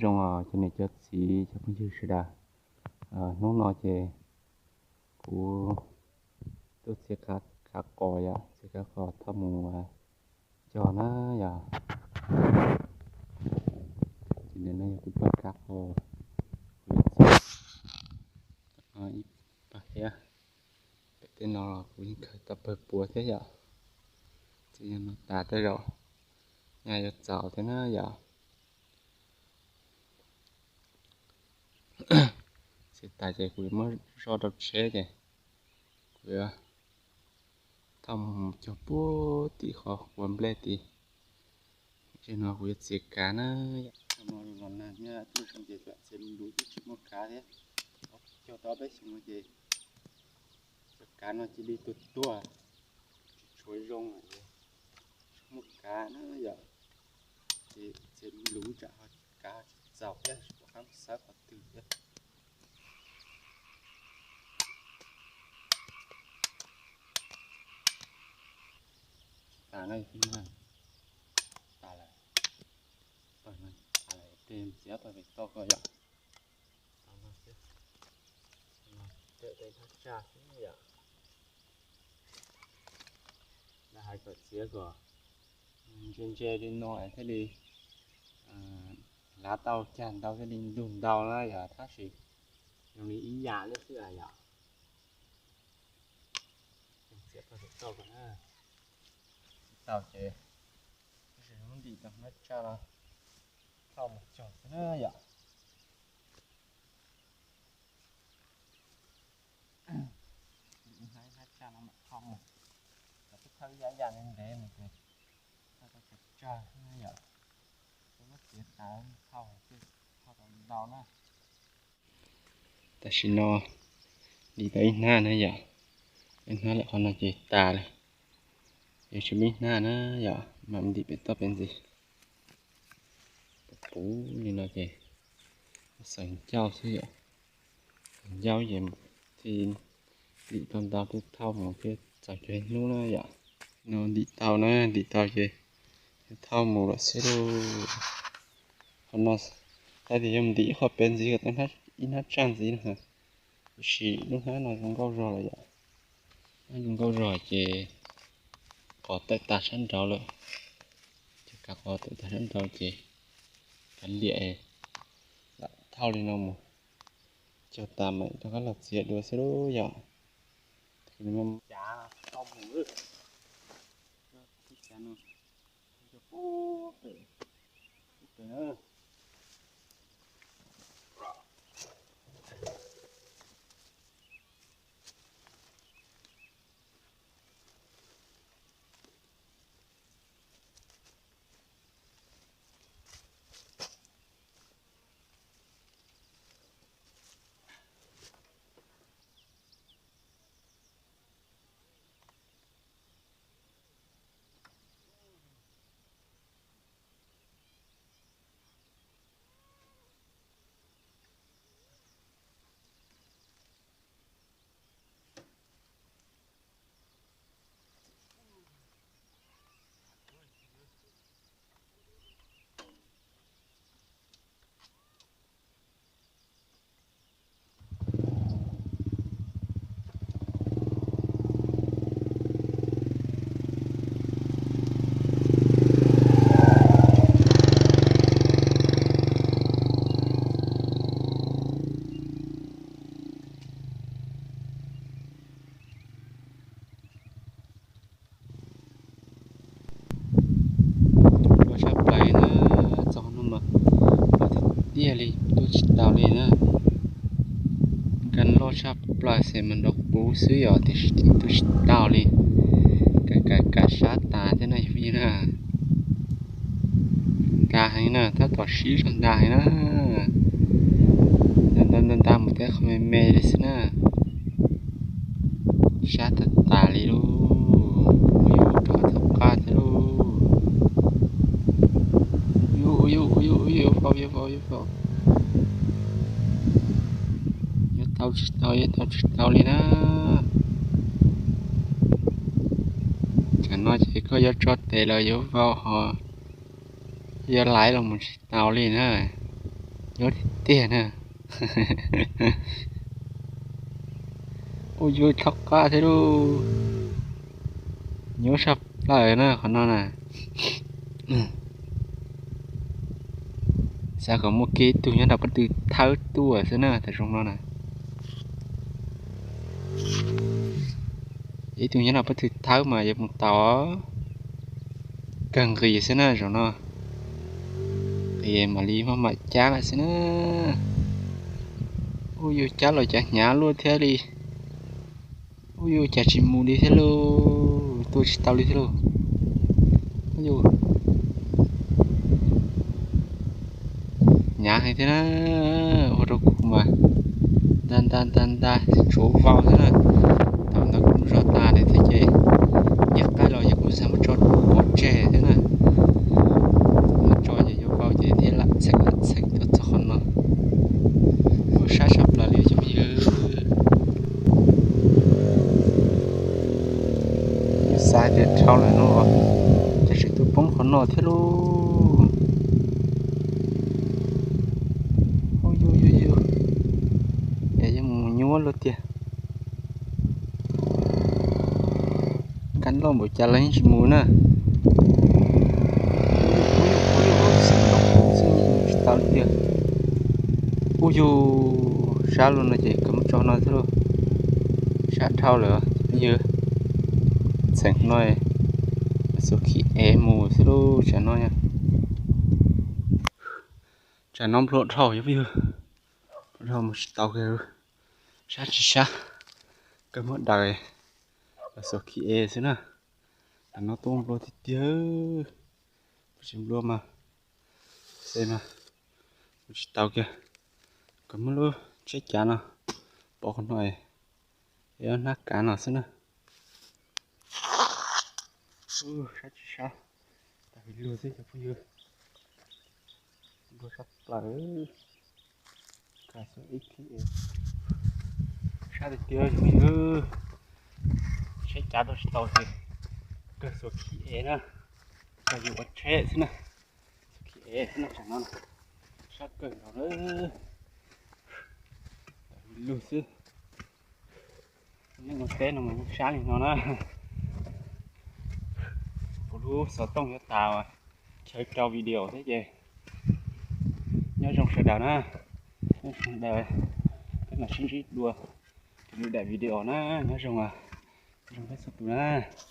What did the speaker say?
Zoo os cov niam cov txiv cov phooj ywg sawv daws, hnub no ces kuv tuaj txiav kav qos yom, txiav kav qos thauj mus cog na yom. Ces ntawm no yog kuv pawg kav qos, kuv yuav txiav ib pawg thiab. Pem tej no los kuv yeej khaws tau pawg puav thiab yom. Txiav no tas tej zaum nyaj yuav txaus thiab na yom. Txiav tas ces kuv yuav muab zoj rau tsheb ces kuv yuav thauj mus cog puag tim qhov quav nplej tid. Tam sim no kuv yuav txiav kav na yom. Tam sim no los nag nyob lub sij hawm ces txiav luv twb tsis muaj kav thiab. Cog tau peb xyoos no ces cov kav no cia li tuag tuag, tsis tshuav zoo lawm, tsis muaj kav na yom. Ces txiav luv tsam ho kav ho tsis txaus thiab, tsis pom qab xawb qhov twg thiab. Tas na, tas lawm, tas lawm, tej txiav tau pem toj ko yom. Tau no xwb, tej hnab tsaj xwb yom. Lawv hais kom txiav kom ntse ntse li no thiaj li lav tau cag ntau thiaj li ntug ntau na yom, tab sis zoo li ib yam li xwb yom. Txiav tau pem toj ko na, tau ces tab sis muab ntim tau hnab tsaj no thauj mus cog xwb na yom. Ib hnab ib hnab tsaj no mam thauj mus, cov twb thauj ib yam yam ntev ntev mus ces thauj tau tsawg tsawg xwb na yom. Ces muab txiav tas thauj, thauj tau ntau na. Tam sim no ntim tau ib hnab na yom, ib hnab lawm qhov no ces tas lawm. Yuav tsum muaj ib hnab na yom, mam ntim pem toj pem ntxiv. Puv puv li no ces xaws ncauj xwb yom. Xaws ncauj ces thiaj ntim tau ntau thiaj thauj mus thiaj txaus cov hnub na yom. No ntim tau na, ntim tau ces thauj mus lawm xwb lauj. Qhov no xav tias yuav ntim ib qho pem ntxiv kom tau ib hnab tsaj ntxiv na, tiam sis lub hnab no zoo nkauj zog lawm yom. Hnab zoo nkauj zog ces qos tawm tas sab nraud lawm. Cov kav qos tawm tas sab nraud ces kav liam lam thauj li no mus, cog tas mam rov qab los txiav dua xwb lauj yom. Cav thauj mus, cav no, pem, pem na. Loj tshaj plaws na, txog no mas loj tiag tiag li, tu tsis tau li na. Nkag loj tshaj plaws xwb mas nrov puv xwb yom, tiam sis tu tsis tau li. Kav, kav, kav sab tas thiab na yog phooj ywg na. Nta heev na, tab tom sib zog nta heev na. Nta, nta, nta, nta mus tej qhov me me li xwb na. Sab tas tas li lauj. Yuav rov qab thaum qab thiab lauj. Yuav, yuav, yuav, yuav, yuav faus, yuav faus, yuav faus. Yuav tau tsis tau, yuav tau tsis tau li na. Tsam no ces koj yuav tso tes los yuav vau ho yuav laiv los mus tsis tau li na. Nyuaj tiag tiag na. Ua yuav thaub qab thiab lauj. Nyuaj saj plaws na qhov no na. Xav kom muaj kiag ib tug nyob nram pob tw thawb tuaj xwb na tam zoo no na. Ib tug nyob nram pob tw thawb mas yuav mus tau. Kawg nqis xwb na zaum no. Nqis mam li maj mam cab lawm xwb na. Ub, yuav cab los cas hnyav luaj thiab li. Ub, yuav cas tsis mus li thiab lauj, tua tsis tau li thiab lauj. Ub, hnyav heev thiab na. Ua rau kuv mas nta nta nta nta tsuav vau thiab na. Thaum ntawd kuv lub zog tas lawm thiab ces, yog qaij los yog kuv xav muab tso pov tseg thiab na. Muab tso ces yuav vau ces thiaj lam txheem lam txheem tuaj txog qhov no. Ub, sab sab plaws li cov phooj ywg. Xav tias dhau lawm no, tab sis twb poob qhov no thiab lauj. Ub, yuav yuav yuav, es yuav mus nyuaj luaj tiag. Nkag loj npaum cas los yeej tsis mus na. Xwb tsis tau tiag. Ub, yus sab los no ces kawg mus tso no thiab lauj. Sab dhau lawm os phooj ywg. Txheem no xuas khi ev mus xwb lauj, tsam no. Tsam no nplua dhau cov phooj ywg. Nplua dhau mus tsis tau kiag. Sab tsis sab, kawg muab daws los xuas khi ev xwb na. Tam no tuaj nplua tiag tiag. Tsis nplua mas, xeb mas mus tsis tau kiag. Kawg muab lub tsheb cav no pov qhov no es hnab kav no xwb na. Sab tsis sab, tas vim lug xwb cov phooj ywg. Nplua sab plaws. Sab tiag tiag cov phooj ywg. Tsheb cav rau tsis tau ces kawg xuas khi ev na. Kawg yuav ua tsheb xwb na. Xuas khi ev xwb na, tsam no sab kawg nkaus na. Lug xwb. Neej ua teb no mas sab li no na. Kuv lub xov tooj yuav tas, chaw rau video thiab ces nyob zoo sawv daws na. Nyob zoo sawv daws, peb mam sib ntsib dua lwm daim video na. Nyob zoo, nyob zoo peb txhua tus na.